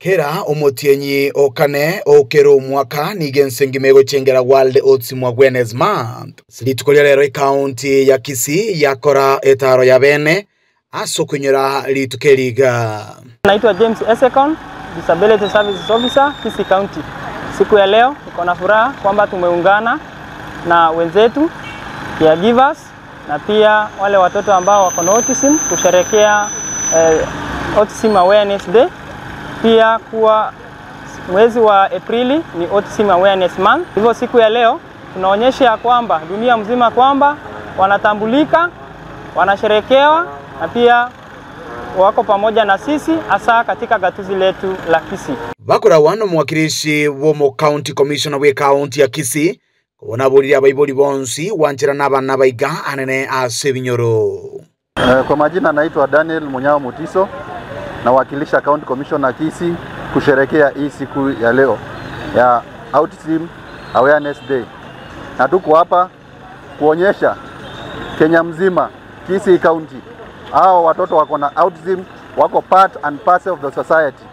Kera omotienyi o kane o kera omwaka nigo ense engima egochengera World Autism Awareness Month. Ase rituko ria rero ekaunti ya Kisii yakora etaaro ya bene ase okoinyora rituko eri iga. Naitwa James Esekon, Disability Services Officer, Kisii County. Siku ya leo niko na furaha kwamba tumeungana na wenzetu caregivers na pia wale watoto ambao wako na autism kusherekea eh, Autism Awareness Day. Pia kuwa mwezi wa Aprili ni Autism Awareness Month. Hivyo siku ya leo tunaonyesha ya kwamba dunia mzima kwamba wanatambulika, wanasherekewa na pia wako pamoja na sisi hasa katika gatuzi letu la Kisii. Bakoragwa nomowakilishi bw'omo county commissioner bw'ecounty ya Kisii kobua naboririe abaibori bonsi gwancherana abana baiga anene ase ebinyoro. Kwa majina naitwa Daniel Munyao Mutiso, nawakilisha County Commissioner Kisii kusherekea hii siku ya leo ya Autism Awareness Day, na tuko hapa kuonyesha Kenya mzima, Kisii County, hao watoto wako na autism wako part and parcel of the society.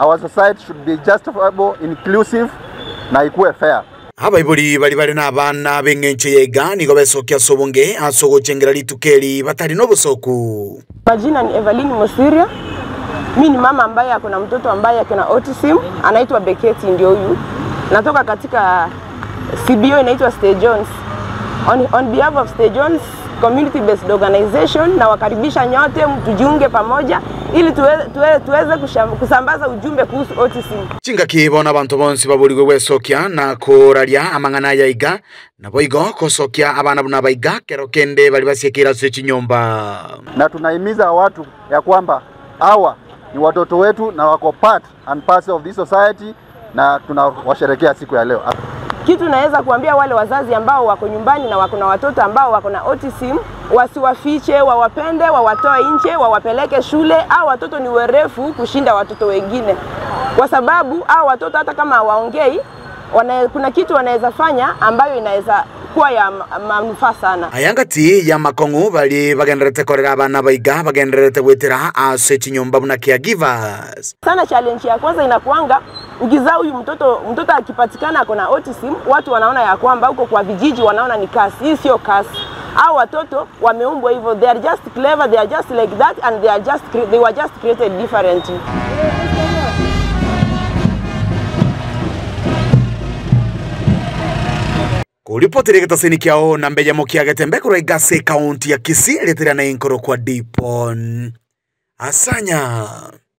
Our society should be justifiable, inclusive na ikuwe fair. Abaibori baria bare nabana b'eng'encho ya iga nigo besokia ase obonge ase ogochengera rituko eri batari nobosoku. Majina ni Evelyn Mosiria. Mi ni mama ambaye ako na mtoto ambaye ako na autism, anaitwa Beketi, ndio huyu. Natoka katika CBO inaitwa St John's. On behalf of St John's Community Based Organization nawakaribisha nyote tujiunge pamoja ili tuweze kusambaza ujumbe kuhusu autism. Chingaki bono abanto bonsi baborigwe gwesokia na koraria amang'ana aya iga, naboigo kosokia abana buna baiga kero kende bari basiekire ase chinyomba. Na tunahimiza watu ya kwamba hawa ni watoto wetu na wako part and parcel of this society na tunawasherekea siku ya leo. Kitu naweza kuambia wale wazazi ambao wako nyumbani na wako na watoto ambao wako na autism, wasiwafiche, wawapende, wawatoe nje, wawapeleke shule. Hao watoto ni werefu kushinda watoto wengine, kwa sababu hao watoto hata kama hawaongei, kuna kitu wanaweza fanya ambayo inaweza kuwa ya manufaa sana. Ayangati ya makong'u bari bagenderete korera abana baiga bagenderete gwetera ase chinyomba buna caregivers. Sana challenge ya kwanza inakuanga ukizaa huyu mtoto, mtoto akipatikana ako na autism, watu wanaona ya kwamba huko kwa vijiji wanaona ni kasi. Hii sio kasi. Hao watoto wameumbwa hivyo, they are just clever, they are just like that and they were just created differently. Kuripotiria gĩtasini kĩao na mbejamo kia Getembe korwa Igase kaunti ya Kisii rĩtĩra na inkoro kwa Dipon Asanya.